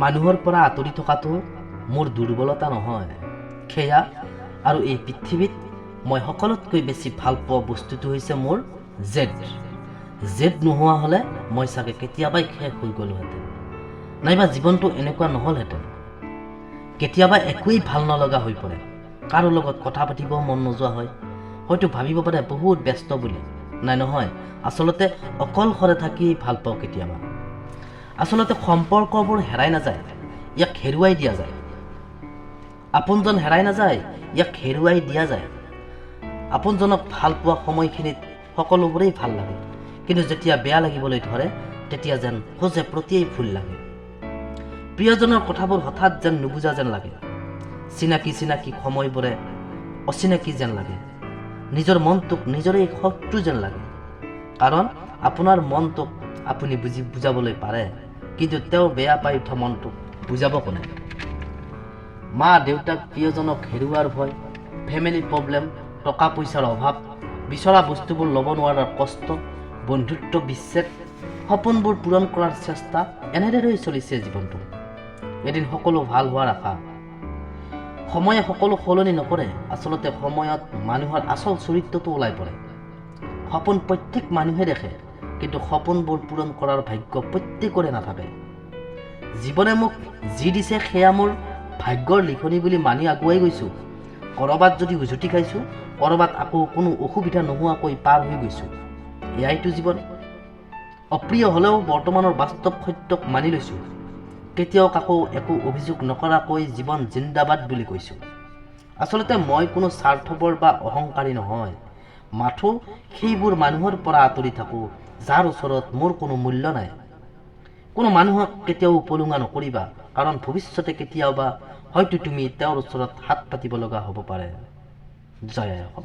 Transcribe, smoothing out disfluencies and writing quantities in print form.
মানুহৰ পৰা আঁতৰি থকাটো মোৰ দুৰ্বলতা নহয়, সেয়া আৰু এই পৃথিৱীত মই সকলোতকৈ বেছি ভাল পোৱা বস্তুটো হৈছে মোৰ জেদ। জেদ নোহোৱা হ'লে মই চাগে কেতিয়াবাই শেষ হৈ গ'লোহেঁতেন, নাইবা জীৱনটো এনেকুৱা নহ'লহেঁতেন। কেতিয়াবা একোৱেই ভাল নলগা হৈ পৰে, কাৰো লগত কথা পাতিবও মন নোযোৱা হয়। হয়তো ভাবিব পাৰে বহুত ব্যস্ত বুলি। নাই, নহয়, আচলতে অকলশৰে থাকিয়েই ভাল পাওঁ কেতিয়াবা। আচলতে সম্পৰ্কবোৰ হেৰাই নাযায়, ইয়াক হেৰুৱাই দিয়া যায়। আপোনজন হেৰাই নাযায়, ইয়াক হেৰুৱাই দিয়া যায়। আপোনজনক ভাল পোৱা সময়খিনিত সকলোবোৰেই ভাল লাগে, কিন্তু যেতিয়া বেয়া লাগিবলৈ ধৰে, তেতিয়া যেন খোজে প্ৰতিয়েই ভুল লাগে। প্ৰিয়জনৰ কথাবোৰ হঠাৎ যেন নুবুজা যেন লাগে। চিনাকি চিনাকি সময়বোৰে অচিনাকি যেন লাগে। নিজৰ মনটোক নিজৰেই শত্ৰু যেন লাগে, কাৰণ আপোনাৰ মনটোক আপুনি বুজাবলৈ পাৰে, কিন্তু তেওঁ বেয়া পাই উঠা মনটোক বুজাব কোনে? মা দেউতাক, প্ৰিয়জনক হেৰুৱাৰ ভয়, ফেমিলি প্ৰব্লেম, টকা পইচাৰ অভাৱ, বিচৰা বস্তুবোৰ ল'ব নোৱাৰাৰ কষ্ট, বন্ধুত্ব বিচ্ছেদ, সপোনবোৰ পূৰণ কৰাৰ চেষ্টা, এনেদৰেই চলিছে জীৱনটো। এদিন সকলো ভাল হোৱাৰ আশা। সময়ে সকলো সলনি নকৰে। আচলতে সময়ত মানুহৰ আচল চৰিত্ৰটো ওলাই পৰে। সপোন প্ৰত্যেক মানুহে দেখে, কিন্তু সপোনবোৰ পূৰণ কৰাৰ ভাগ্য প্ৰত্যেকৰে নাথাকে। জীৱনে মোক যি দিছে, সেয়া মোৰ ভাগ্যৰ লিখনি বুলি মানি আগুৱাই গৈছোঁ। ক'ৰবাত যদি উজুতি খাইছোঁ, ক'ৰবাত আকৌ কোনো অসুবিধা নোহোৱাকৈ পাৰ হৈ গৈছোঁ। এয়াইতো জীৱন। অপ্ৰিয় হ'লেও বৰ্তমানৰ বাস্তৱ সত্যক মানি লৈছোঁ। কেতিয়াও কাকো একো অভিযোগ নকৰাকৈ জীৱন জিন্দাবাদ বুলি কৈছোঁ। আচলতে মই কোনো স্বাৰ্থপৰ বা অহংকাৰী নহয়, মাথো সেইবোৰ মানুহৰ পৰা আঁতৰি থাকোঁ যাৰ ওচৰত মোৰ কোনো মূল্য নাই। কোনো মানুহক কেতিয়াও উপলুঙা নকৰিবা, কাৰণ ভৱিষ্যতে কেতিয়াবা হয়তো তুমি তেওঁৰ ওচৰত হাত পাতিব লগা হ'ব পাৰে। জয় আই অসম।